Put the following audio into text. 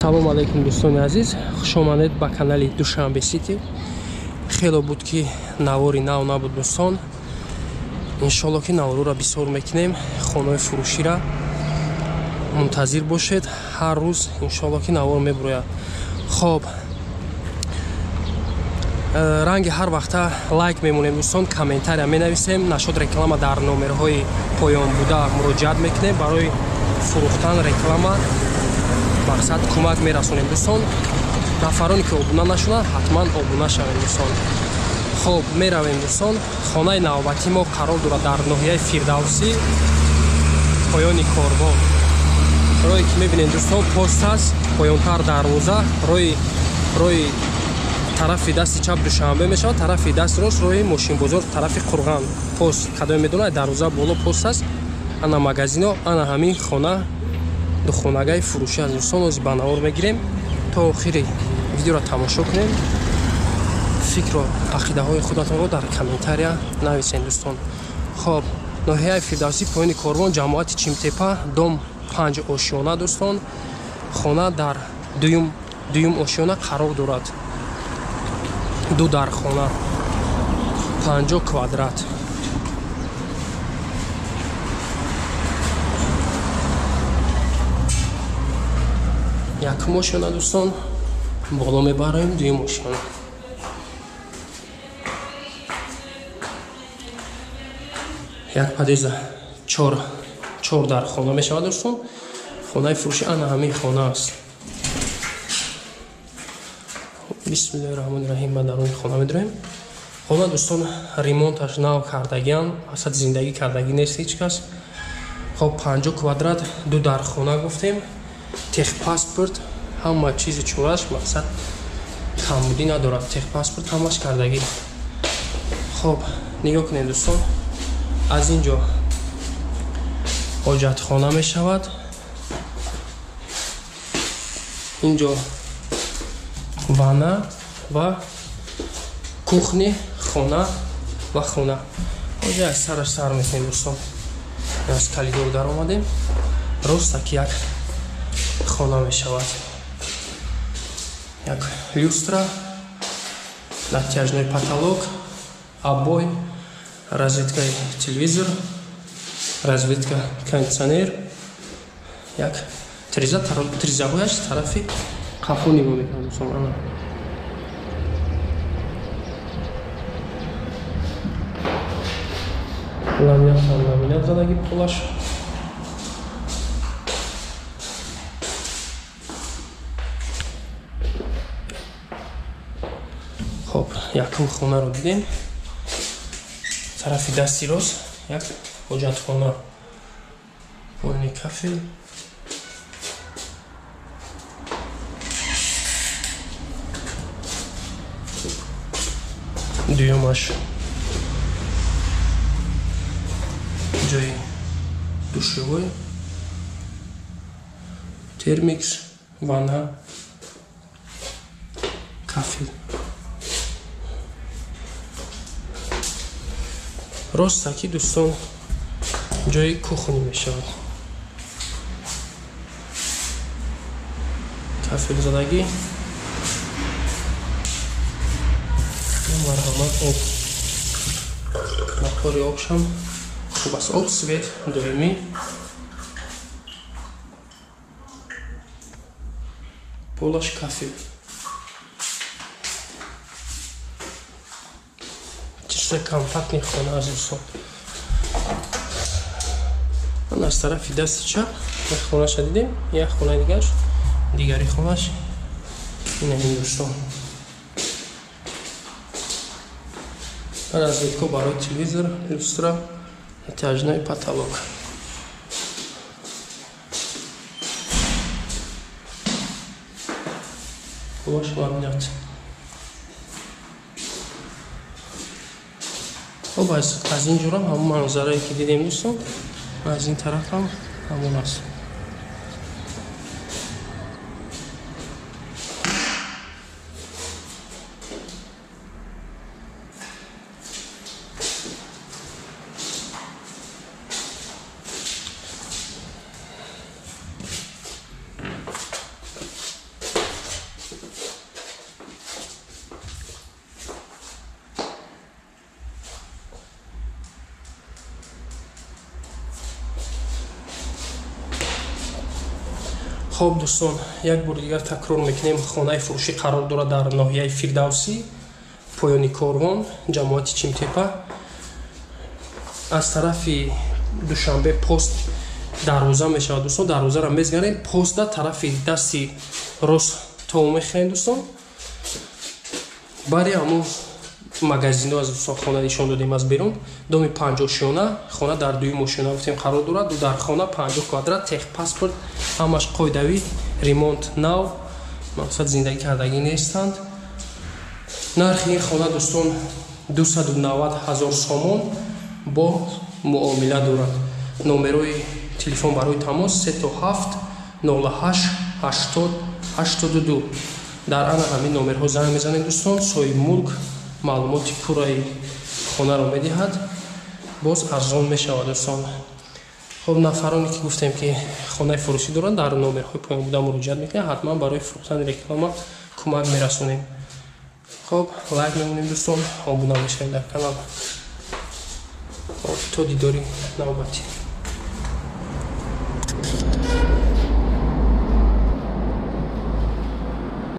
Салом алейкум, дӯстони азиз, хуш омадед ба канали Душанбе Сити. Хело буд, ки навори нав набуд, дӯстон. Иншолло, ки наворро бисёр мекунем, хонаи фурӯшира мунтазир бошед. Ҳар рӯз иншолло, ки навор мебурояд. Хоб, ранги ҳар вақта лайк мемонем, дӯстон, комментария менависем. Нашод реклама дар номерҳои поён буда муроҷиат мекунем. Барои фурӯхтан реклама мақсад кӯмак мерасонем, дӯстон. Нафароне ки обуна нашуданд, ҳатман обуна шавем, дӯстон. Хоб, меравем, дӯстон. Хонаи навбатии мо қарор дорад дар ноҳияи Фирдавсӣ, поёни Корвон. Роҳе ки мебинем, дӯстон, пост аст, поёнтар дарвоза. Роҳи тарафи дасти чап Душанбе мешавад, тарафи дасти рост роҳи мошинбозор, тарафи Қурған. Пост кадоме медонад, дарвоза боло пост аст, ана магазино, ана ҳамин хона духонагаи фурӯшӣ аз, дӯстон. Ози ба навор мегирем, то охири видеоро тамошо кунем. Фикру ақидаҳои худатонро дар комментария нависен, дӯстон. Хоб, ноҳияи Фирдавсӣ, поёни Корвон, ҷамоати Чимтепа, дом 5, ошёна, дӯстон. Хона дар дуюм ошёна қарор дорад, ду дархона, 50 квадрат. Якум ошёна, дӯстон, боло мебароем, дуюм ошёна. Як подъезда чор дар хона мешавад, дӯстон. Хонаи фурӯшӣ ана ҳамин хона аст. Бисмиллоҳи раҳмони раҳим, ба даруни хона медроем. Хона, дӯстон, ремонташ нав кардагиам, асад зиндагӣ кардагӣ нест ҳеҷ кас. Хоб, 50 квадрат, ду дар хона гуфтем, техпаспорт, ҳама чизи чораш, мақсад камбудӣ надорад, техпаспорт ҳамаш кардагӣ. Хоб, нигоҳ кунед, дӯстон, аз ин ҷо ҳоҷатхона мешавад, ин ҷо ванна ва кухни хона ва хона. Ҳоҷа аз сараш сар мекунем, дӯстон. Аз коридор даромадем, ростак як хона мешавад, як люстра, натяжной потолок, обои, розеткаи телевизор, розетка кондитсионер, як тиреза, тирезаҳояш тарафи қафо нигоҳ мекунад, дӯстон. Ана ламинат, ламинат задаги полаш. Хоб, якум хонаро дидем. Тарафи дасти рост як ҳоҷатхона, полный кафель. Дуюмаш ҷои душевой, термикс, ванна, кафель. Ростаки, дӯстон, ҷои кухни мешавад, кафелзадагӣ. Марҳамат, об, напори обшам хуб аст, об, свет доимӣ. Полаш кафел. Чиста, компактный хона аз, дӯстон. Аз тарафи дасти чап як хонаша дидем, як хонаи дигарш, дигари хонаш ина ин, дӯстон. Розетка барои телевизор, люстра, натяжной потолок. Полаш ламинат. Хоб, аз ин ҷурам ҳамон манзарае ки дидем, дӯстон, аз ин тарафам ҳамон аст. Хоб, дӯстон, як бори дигар такрор мекунем: хонаи фурӯшӣ қарор дорад дар ноҳияи Фирдавсӣ, поёни Корвон, ҷамоати Чимтепа. Аз тарафи Душанбе пост дарвоза мешавад, дӯстон. Дарвозаро мезанем, постда тарафи дасти рост то мехӯрем, дӯстон. Бари ҳамун магазино аз, дӯстон, хона нишон додем аз берун. Доми 50-ошёна, хона дар дуюм ошёна гуфтем қарор дорад. Ду дар хона, 50 квадрат, техпаспорт, ҳамаш қоидавӣ, ремонт нав, мақсад, зиндагӣ кардагӣ нестанд. Нархи ин хона, дӯстон, 290 000 сомон, бо муомила дорад. Номерои телефон барои тамос 777 08 80 82. Дар ана ҳамин номерҳо занг мезанед, дӯстон, соҳиби мулк маълумоти пурраи хонаро медиҳад, боз арзон мешавад, дӯстон. Хоб, нафароне ки гуфтем, ки хонаи фурӯшӣ доранд, дар номерҳои поён буда муроҷиат мекунед, ҳатман барои фурӯхтани реклама кӯмак мерасонем. Хоб, лайк мемонем, дӯстон, обуна мешавем дар канал. Хоб, то дидори навбатӣ.